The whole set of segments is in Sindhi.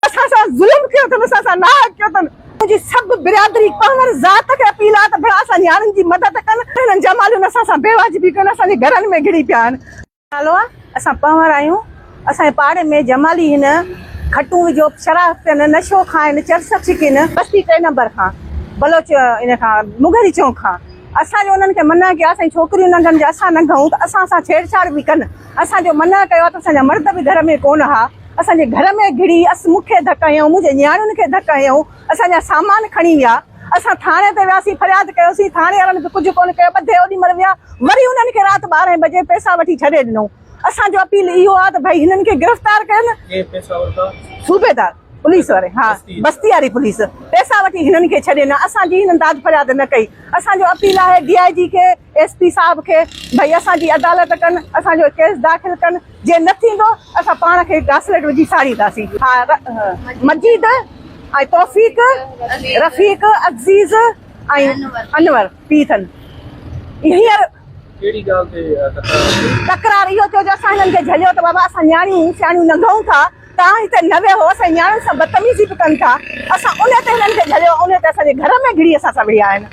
اسان سان ظلم ڪيو اٿن، اسان سان ناحق ڪيو اٿن. منهنجي سڀ برادري پنهور ذات کي اپيل آهي ته ڀلا اسان نياڻين جي مدد ڪن. هنن جمالين اسان سان بيواجبي ڪئي آهن، اسان جي گهرن ۾ گهڙي پيا آهن. نالو آهي، اسان پنهور آهيون، اسان جي پاڙي ۾ جمالي هن کٽون وجهو شراب پين، نشو کائن، چرس ڇڪين. بستي ٽي نمبر کان بلوچ ان کان مغري چونڪ کان اسان جو انهن کي منع ڪيو آهي، اسان جون ڇوڪريون ننگهن جي اسان ننگهون ته اسان سان ڇيڙ ڇاڙ به ڪن. اسان جو منع ڪيو آهي ته اسان جا مرد به گهر ۾ ڪونه ها. اسان جي گهر ۾ گهڙي اس مون کي ڌڪ هنيائون، منهنجي نياڻين کي ڌڪ هنيائون، اسان جا سامان کڻي ويا. اسان ٿاڻي تي وياسين، فرياد ڪيوسين، ٿاڻي وارن به ڪجهه ڪونه ڪيو، ٻڌي اوڏي مهل ويا، وري انهن کي رات ٻارهين بجي پئسا وٺي ڇڏي ڏنائون. اسان جو اپيل اهو آهي ته ڀئي هنن کي گرفتار ڪين. ڪنهن پئسا ورتا؟ صوبيدار پوليس واري، ها بستي واري پوليس پئسا وٺي هنن کي ڇڏي نه، اسان جي هنن داد فرياد نه ڪئي. اسان جو اپيل آهي ڊي I جي کي، ايس پي صاحب کي ڀئي اسان جي عدالت ڪن، اسان جو ڪيس داخل ڪن. جي نه ٿيندو اسان پاڻ کي گاسليٽ وجهي ساڙينداسين. ها مجيد ۽ توفيق، رفيق، عزيز ۽ انور پي اٿن. هينئر ڪهڙي ڳالهه تي تڪرار ٿيو؟ تڪرار اهو ٿيو جو اسان هنن کي جهليو ته بابا اسان نياڻيون سياڻيون ننگهون ٿا توهان هتي نه ويهو اسان جي نياڻين سان بدتميزي به ڪن ٿا اسان ان تي هنن کي جهليو ان تي اسان جي گهر ۾ گهڙي اسان سان وڙهيا آهن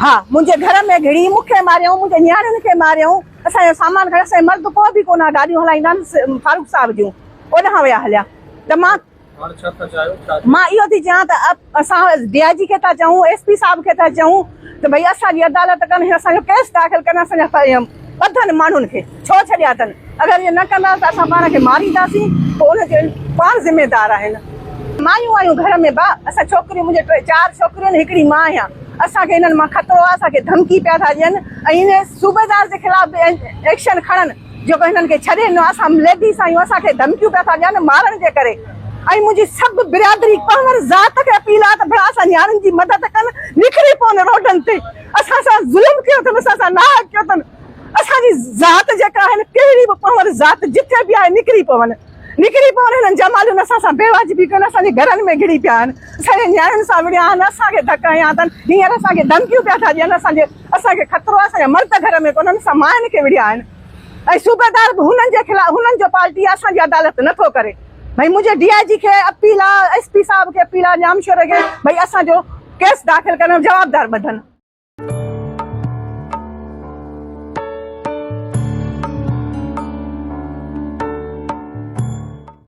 ها منهنجي گهر ۾ گهڙي مون کي ماريائون منهنجي نياڻين کي ماريائون اسان جو سامان کڻي اسان جا مرد ڪو به ڪونه گاڏيون هلائيندا آهن فاروق صاحب جون اوڏانهن ويا هليا ته مان هاڻ ڇا ٿا چاهيو ڇا مان اهو ٿي چاهيان ته اسان ڊي I جي کي ٿا چئون ايس پي صاحب کي ٿا چئون ته ڀئي اسان جي عدالت ڪن هي اسان جو ڪيس داخل ڪن اسان جا ٻڌن ماڻهن کي ڇو ڇڏيا اٿن اگر ائين نه ڪندا ته اسان پاڻ کي مارينداسين پوء ان جو پاڻ ذميدار آهن مايون آهيون گهر ۾ با اسان ڇوڪريون منهنجي ٽي چار ڇوڪريون آهن هڪڙي مان آهيان اسان کي انهن مان خطرو آهي اسان کي ڌمڪي پيا ٿا ڏين ۽ ان صوبيدار جي خلاف به ايڪشن کڻن جيڪو هنن کي ڇڏي ڏنو اسان ليڊيز آهيون اسان کي ڌمڪيون پيا ٿا ڏين مارڻ جي ڪري ۽ منهنجي سڀ برادري پنهور ذات کي اپيل آهي ته ڀلا اسان نياڻين جي مدد ڪن نڪري پون روڊن تي اسان سان ظلم ڪيو اٿن اسان سان ناحق ڪيو اٿن اسان جي ذات جيڪا آهي ڪهڙي به پنهور ذات جٿي به آهي نڪري پون نڪري پون هنن جمالين اسان سان بيواجبي ڪئي اسان جي گهرن ۾ گهڙي پيا آهن اسان جي نياڻين سان وڙهيا آهن اسان کي ڌڪ هنيا اٿن هينئر اسان کي ڌمڪيون پيا ٿا ڏين اسان جي اسان کي خطرو آهي اسان جا مرد گهر ۾ ڪونهن اسان ماين کي وڙهيا آهن ۽ صوبيدار به هنن جي خلاف هنن جو پارٽي آهي اسان جي عدالت نٿو ڪري ڀئي منهنجي ڊي I جي کي اپيل آهي ايس پي صاحب کي اپيل آهي ڄامشوري کي ڀئي اسان جو ڪيس داخل ڪرڻ جوابدار ٻڌن.